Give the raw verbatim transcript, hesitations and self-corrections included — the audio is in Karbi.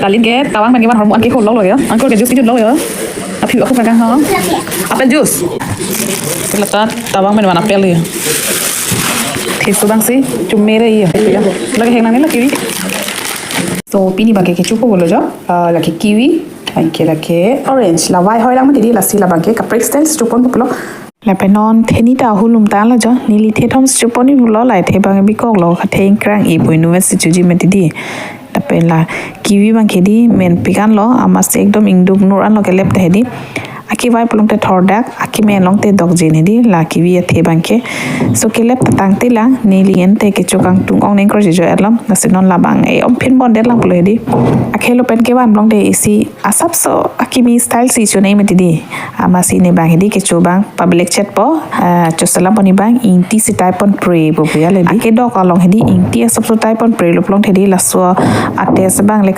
Lalin ke tawang pen kevan ahormu an ke hol lo lo yo. Uncle ke juice pidun lo yo. Aphi aku pegang ha. Apple juice. Lata tawang pen van apple yo. Theso abang si chumere yo. Lake heng nang ni la kiwi. So pini abang ke kechopo pulo jo. Ah, lake kiwi. Anke lake orange. La vai hoi lang mati di, lasi labang ke kaprek style chopon pulo. Lapen non theni ta ahulum ta lo jo. Neli thethom chopon ni pulo, la the abang bikok lo, kathe ingkrang-e pu inutvet si choji mati di. Lapen la kiwi abang ke di menpik an lo, amatsi ekdom ingduk nur an lo kelep ta hedi. Akevai pulote thordak, akemen longte dokjin hedi, la kiwi athe abang ke. So kelep ta tangte la, neli ente kecho kangtung ong neng kro jo alam, lasi non labang e om phin bon det lang pulo hedi. Akhei lo pen kevan pulote isi asapso akimi style si chonei mati di. Amatsi ne abang hedi kecho abang public chat po, ah, choselam pon abang ingti si type pon pre pu pu ya le di. Akedok along hedi ingti asapso type pon pre lo pulote hedi laso a-taste abang le